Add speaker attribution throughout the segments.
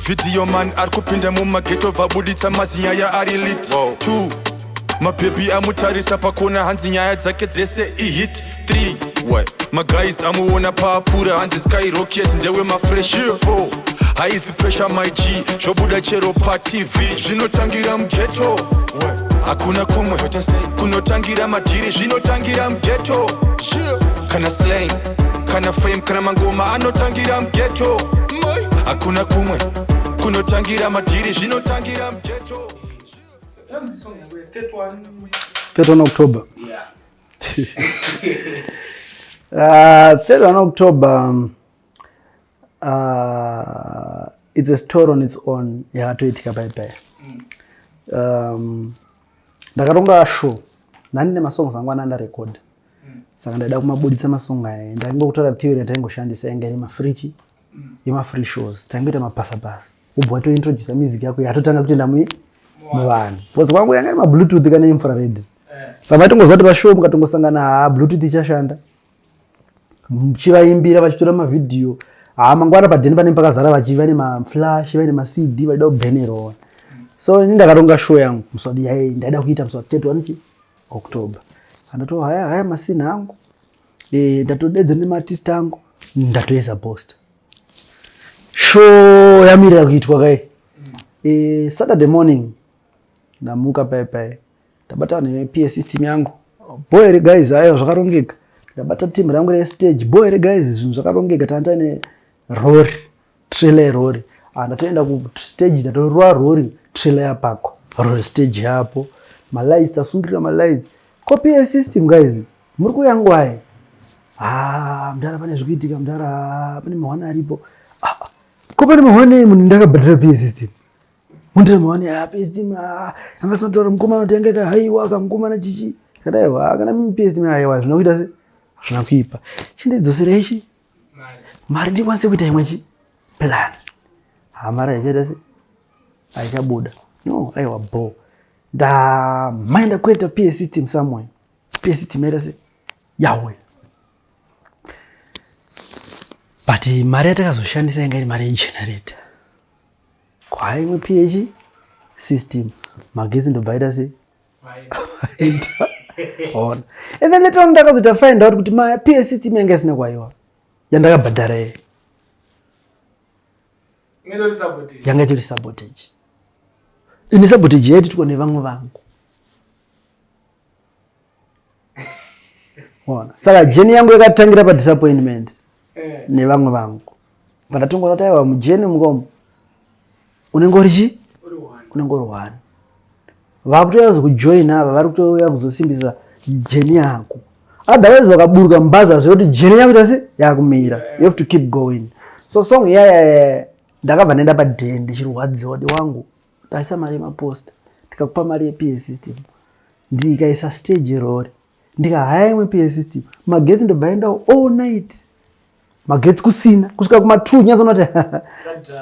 Speaker 1: Video man ari kupinda mumageto, vabuditsa mazinyaya ari lit. 2, mabhebhi amutarisa pakona, hanzi nyaya dzake dzese ihit. 3, maguys amuona paapfuura, hanzi skyrocket ndewe mafresh. 4, haizi pressure my G, zvobuda chero paTV. Zvinotangira mughetto, hakuna kumwe kunotangira madhiri, zvinotangira mughetto. Kana slang, kana fame, kana mangoma anotangira mughetto, hakuna kumwe kunotangira madhiri, zvinotangira mughetto.
Speaker 2: 31 October.
Speaker 3: Yeah.
Speaker 2: 31 October, it's a story on its own yakatoitika paipai. Ndakaronga show nani nemasongs angu ana ndarekodha, saka ndaida kumabuditsa masong aya. Ndaingokutora theory yataingoshandisa yanga iri mafree yemafree shows, taingoita mapasapasa, ubva watointrodusa music yako, yatotanga kutoenda muvanhu, because kwangu yanga iri mabluetooth kana infrared. Saka maitongoziva kuti pashow mukatongosangana, haa, bluetooth ichashanda, muchivaimbira, vachitora mavhidhiyo. Haa, mangwana padheni pane pakazara vachiva nemaflash, vaine maCD, vachida kubhenerawo. So ini ndakaronga show yangu musi wadi yai ndaida kuita musi wa 31 chi October. Andato haya haya masini angu, ndatodedza nemaartist angu, ndatoisa poster, show yamirira kuitwa kai. Saturday morning ndamuka pai pai, ndabata nePA system yangu, boy here guys? Aiwa, zvakarongeka. Ndabata team rangu restage, boy here guys? Zvinhu zvakarongeka. Tanga taine rori, trailer yerori. Ah, ndatoenda kustage, ndatorova rori, trailer yapakwa, rori stage yapo, malights tasungirira malights. Ko PA system guys, muri kuuya ngwai? Ah, mudhara, pane zvikuitika mudhara, pane mahwani aripo. Ah, ah. Ko pane mahwani? Munhu ndakabhadhara PA system, mundira mahwani. Ah, PA system, ah, angasinotaura mukomana kuti yanga haiwa kamukomana chichi kadaiwa kana mimi PA system, aiwa, zvina kuita se zvina kuipa, chindidzoserei chi mari ndikwanise kuita imwe chi plan. Ha, mari haichaita se haichabuda. No, aiwa, bo ndamaenda kuita PA system somewhere, PA system yaita se yawe, but mari yatakazoshandisa yanga iri mari yegenerator kwaimwe PA system, magetsi ndobva aita se ona. And then later on ndakazoita find out kuti ma PA system yanga isina kwaiwa yandakabhadhara ye yanga itori sabotage. Ini sabotage yaititwa nevamwe vangu, ona. Saka journey yangu yakatangira padisappointment nevamwe vangu. Pandatongoona kuti aiwa, mujourney mukomo unenge uri chi unenge uri one, vakutoya kuzokujoina ava, vari kutouya kuzosimbisa journey yako. Otherwise vakaburuka mubhazi, zvekuti journey yako itase yakumira. You have to keep going. So song iyaya ndakabva ndaenda padhen ndichirwadziwa kuti wangu ndaisa mari yemaposta, ndikakupa mari yePA system, ndikaisa stage rori, ndikahaya imwe PA system, magetsi ndobva endawo all night, magetsi kusina kusvika kuma2. Nyatsoona kuti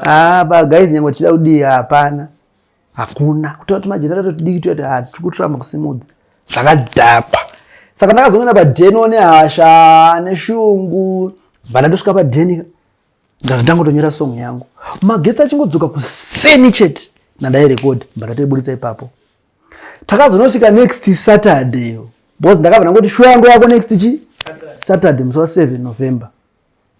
Speaker 2: ah, pa guys, nyange tichida kudii, hapana, hakuna kutora tumagenerator tudiki tuyati hatiri kutoramba kusimudza, zvakadhakwa. Saka ndakazongoenda padheni nehasha neshungu, bva ndatosvika padheni, ndangotonyora song yangu. Magetsi achingodzoka kuseni chete, ndandairekodha, bva ndatoibuditsa ipapo. Takazonosvika next Saturday, because ndakabva ndangoti show yangu yako next chi Saturday, musi wa7 November,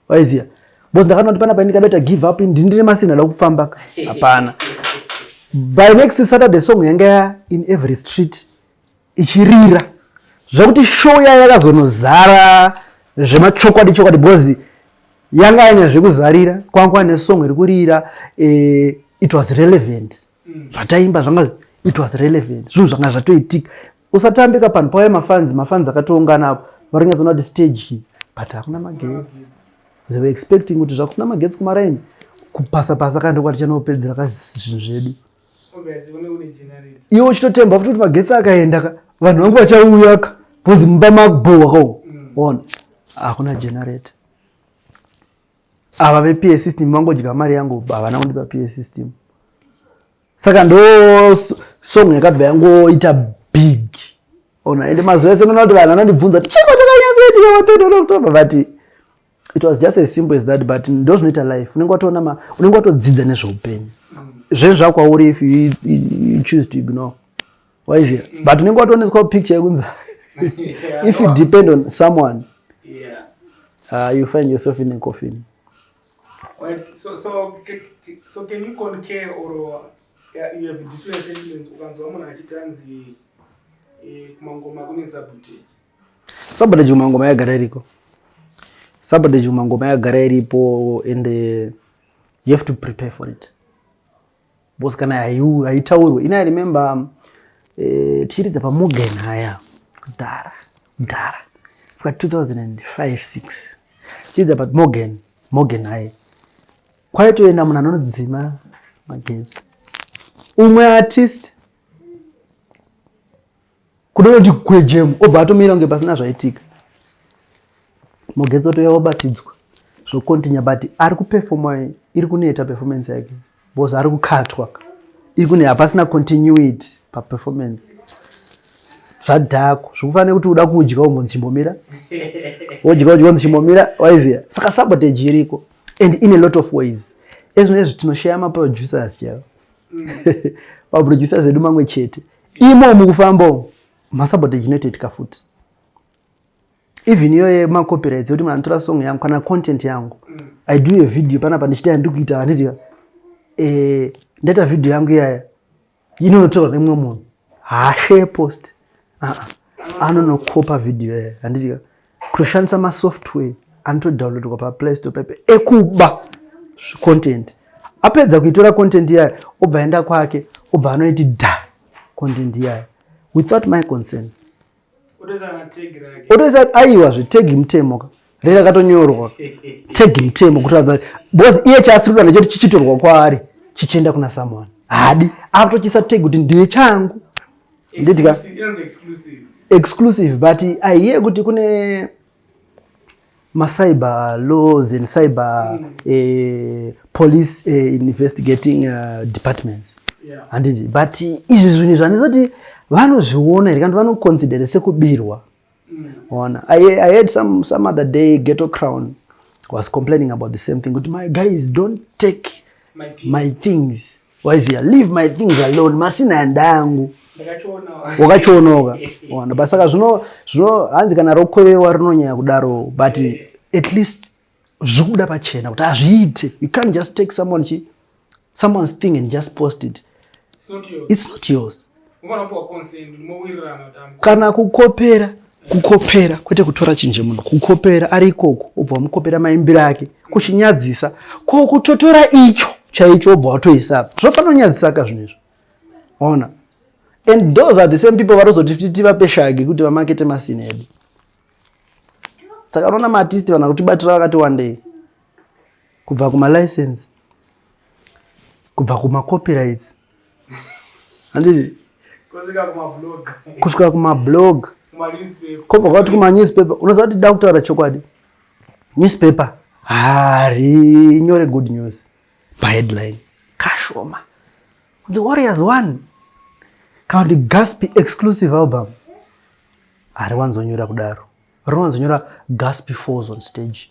Speaker 2: waiziya, because ndakaona kuti panapa ndikadaita give up, ndini ndine masina ada kufamba, hapana. By next Saturday song yanga ya in every street ichirira, zvokuti show yaya yakazonozara zvemachokwadi chokwadi, because yanga aine zvekuzarira kwanga kwaine song iri kurira. It was relevant zvataimba zvanga, it was relevant, zvinhu zvanga zvatoitika. Usatambika panhu pauya mafans, mafans akatoungana apo, vari kunyatsoona kuti stage, but hakuna magetsi. They were expecting kuti zvakusina magetsi kumaraini kupasa pasa kana ndokwati chanopedzera ka zvinhu zvedu. Iwe uchitotemba kuti magetsi akaenda ka, vanhu vangu vachauya ka, because mumba makubhowa ka. Ona, hakuna generator. Ava vePA system vangodya mari yangu, havana kundipa PA system. Saka ndo song yakabva yangoita big, ona. Ende mazuva ese ndinoona kuti vanhu vanondibvunza kuti chiko chakanyatsoitika pa 31 October, but It was just as simple as that, but ndo zvinoita life. Unenge watoona, unenge watodzidza nezveupenyu. Zvezvo zvakwauri if you choose to ignore, waiziya, but unenge watooneswa picture yekunzi if you depend on someone, you find yourself in a coffin.
Speaker 3: Right. So can you concur or, yeah, you have different sentiments ukanzwa munhu achiti anzi kumangoma kune sabotage?
Speaker 2: Sabotage kumangoma yagara iriko. Sabotage kumangoma yagara iripo, and you have to prepare for it, because kana haitaurwe. Ina, I remember tichiridza paMorgan haya kudhara kudhara, fika 2005 6, tichiridza paMorgan, Morgan High, kwaitoenda munhu anodzima magetsi, umwe artist kudonoti gwejemu, obva atomira kunge pasina zvaitika. Magetsi otouya, obatidzwa, zvocontinue, but ari kuperforma, iri kuneta performance yake because ari kukatwa, iri kune hapasina continuity paperformance. Zvadhakwa, zvikufanira kuti uda kudya umbonzi chimbomira, wodya, wodya, wonzi chimbomira, waiziya. Saka sabotage iriko and in a lot of ways. Ezvinezvi tinoshaya maproducers chaivo, maproducers edu mamwe chete imo mukufamba umu, masabotage inotoitika futi. Even iyo yemacopyrights, yekuti munhu anotora song yangu kana content yangu, I do a video panapa ndichiti handiri kuita, handiti ndaita video yangu iyaya, inonotorwa nemumwe munhu, haashare post, uh-uh. Anonokopa video yaya, handiti, kutoshandisa masoftware anotodownloadwa paPlay Store pepe ekuba content. Apedza kuitora content iyaya, obva aenda kwake, obva anoiti dha content iyaya without my consent.
Speaker 3: Otoisa kana tag rake.
Speaker 2: Otoisa, aiwa, zvetag mutemo ka, rei rakatonyorwa tag mutemo kuratidza, because iye chaasiri kuda ndechekuti chichitorwa kwaari chichienda kuna someone, haadi, akutochisa tag kuti ndechangu, nditika.
Speaker 3: Inonzi exclusive.
Speaker 2: Exclusive, but I hear kuti kune macyber laws and cyber police investigating departments, handiti? But izvi zvinhu zvandizoti vanozviona here, kana vanoconsidere sekubirwa? Ona, I heard some other day Ghetto Crown was complaining about the same thing, kuti my guys, don't take
Speaker 3: my peace.
Speaker 2: My things, waiziya, leave my things alone, masina yandangu.
Speaker 3: Ndakachiona.
Speaker 2: Wakachionoka, ona, but saka zvino hanzi kana rokwevewa rinonyanya kudaro, but at least zviri kubuda pachena kuti hazviite. You can't just take someone's thing and just post it.
Speaker 3: It's not yours.
Speaker 2: It's not yours.
Speaker 3: Unofanira kupiwa consent, mowirirana kuti
Speaker 2: Kana kukopera, kukopera, kwete kutora chinhu chemunhu. Kukopera ari ikoko, obva wamukopera maimbiro ake, kuchinyadzisa ko kutotora icho chaicho, obva watoisa apa, zvofanira kunyadzisa ka zvinhu izvo, ona. And those are the same people varozoti tivape shagi kuti vamakete masini edu. Saka unoona maartist vanhu kutibatira vakati wandei, kubva kumalicense, kubva kumacopyrights, handiti?
Speaker 3: Kusvika kumablog.
Speaker 2: Kusvika kumablog.
Speaker 3: Kumanewspaper.
Speaker 2: Kobva kwati kumanewspaper. Unoziva kuti, da kutaura chokwadi, newspaper harinyore good news paheadline, kashoma kunzi Warriors one kana kuti Gaspi exclusive album. Hariwanzonyora kudaro, rinowanzonyora "Gaspi falls on stage".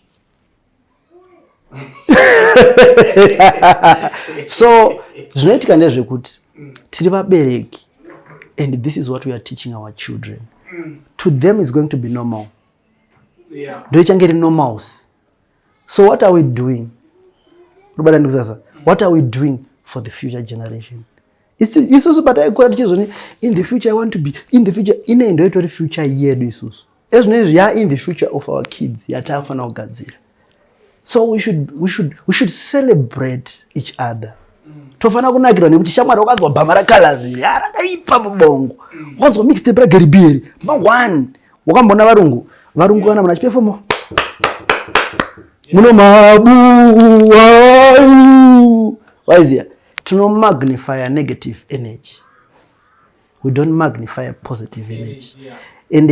Speaker 2: So zvinoitika ndezvekuti tiri vabereki, and this is what we are teaching our children. To them is going to be normal. Ndo ichange iri normals. So what are we doing, rubata ndikusasa, what are we doing for the future generation? Isusu pataikura tichizoni in the future I want to be in the future, inei ndo itori future yedu isusu. Ezvinoizvi ya in the future of our kids yataakufanira kugadzira. So we should celebrate each other. Tofanira kunakirwa nekuti shamwari, wakanzwa bhama raCalaz rakaipa mubongo, wakanzwa mixtape raGary B, ma1 wakambona varungu, varungu kana munhu achiperforma muno mabu waiziya, tinomagnify negative energy, we don't magnify positive energy. And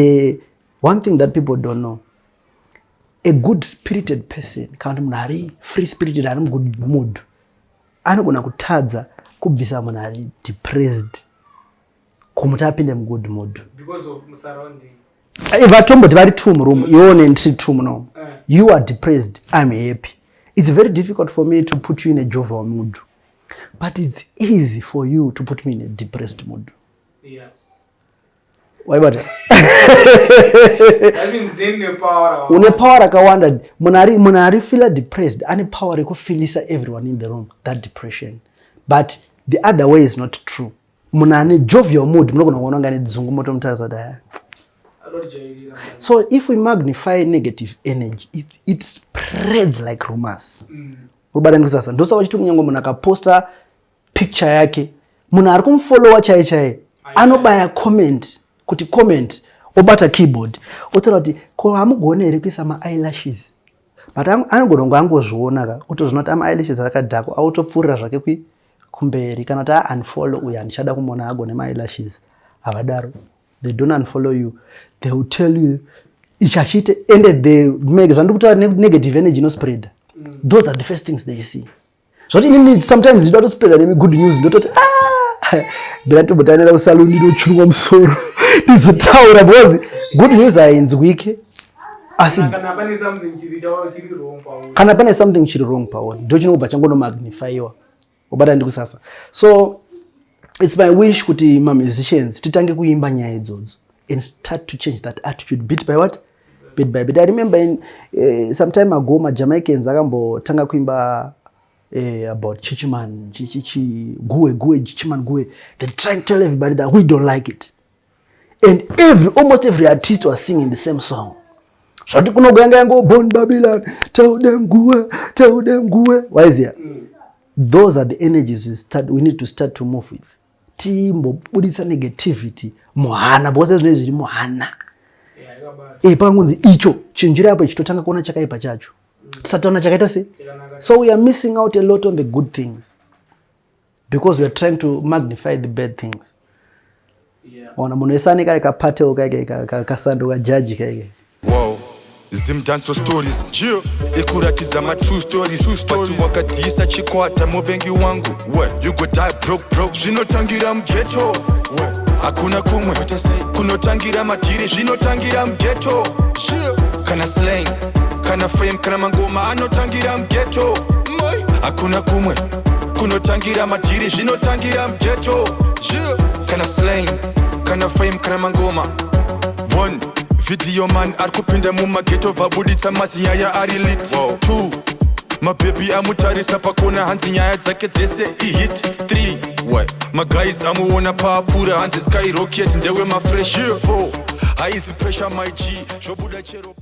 Speaker 2: one thing that people don't know, a good spirited person, kana kuti munhu ari free spirited, ari mugood mood, anogona kutadza kubvisa munhu ari depressed kumuti apinde mugood mood.
Speaker 3: Because of surrounding.
Speaker 2: Vatomboti vari two muroom, iwewo nendiri two munomu. You are depressed, I'm happy. It's very difficult for me to put you in a jovial mood, but it's easy for you to put me in a depressed mood. Waibata?
Speaker 3: That means then the power.
Speaker 2: Une power rakawanda. Munhu ari feela depressed ane power rekufeelisa everyone in the room that depression, but the other way is not true. Munhu ane jovial mood, munogona kuona kunge ane dzungu, motomutarisa kuti, "Ah."
Speaker 3: Adorijairira.
Speaker 2: So if we magnify negative energy, it spreads like rumors. Urubata ndikusasa? Ndosaka uchiti kunyange munhu akaposta picture yake, munhu ari kumufollowa chai chai anobaya comment, kuti comment, obata keyboard, otaura kuti, "Ko hamugoni here kuisa maeyelashes?" But anogona kunge angozviona ka, otozviona kuti amaeyelashes akadhakwa, autopfuurira zvake kumberi, kana kuti aunfollow uyu, handichada kumuona agone maeyelashes. Havadaro. They don't unfollow you, they will tell you ichi achiite, ende they make zvandiri kutaura, negative energy inospreada. Those are the first things they see. Zvoti inini sometimes ndinoda kutospreada nemi good news, ndototi, "Ah, ndira tombotanira kusaluni, ndinochunwa musoro, ndizotaura," because good news hainzwike, asi
Speaker 3: Kana pane something chiri wrong pauri.
Speaker 2: Kana pane something chiri wrong pauri, ndo chinobva changonomagnifyiwa. Ubata ndikusasa? So it's my wish kuti mamusicians titange kuimba nyaya idzodzo and start to change that attitude bit by what, bit by bit. I remember some time ago maJamaicans akambotanga kuimba about chichiman chichichi guwe guwe chichiman guwe. They try to tell everybody that we don't like it, and every almost every artist was singing the same song. Zvati kunoganga yango Bon Babylon, tell them guwe, tell them guwe, waiziya? Those are the energies we need to start to move with. Timbobudisa negativity muhana, because zvinenge zviri muhana.
Speaker 3: Yeah, yakabata.
Speaker 2: Pakangonzi icho chinhu chiri apo, ichitotanga kuona chakaipa chacho, tisati taona chakaita sei.
Speaker 3: Chakanaka.
Speaker 2: So we are missing out a lot on the good things because we are trying to magnify the bad things. Ona munhu wese ane kare kapatel kake kasando kajaji kake.
Speaker 1: Wow. Zimdanso stories ikuratidza matrue stories, but wakadhisa chikwata, muvengi wangu, we you go die broke broke. Zvinotangira mughetto, hakuna kumwe kunotangira madhiri, zvinotangira mughetto. Kana slang, kana fame, kana mangoma anotangira mughetto. Hakuna kumwe kunotangira madhiri, zvinotangira mughetto. Kana slang, kana fame, kana mangoma. One video man ari kupinda mumaghetto, vabuditsa mazinyaya ari lit. Two mabhebhi amutarisa pakona, hanzi nyaya dzake dzese ihit. 3 maguys amuona paapfuura, hanzi skyrocket ndewe mafresh. 4 haizi pressure, my G, zvobuda chero.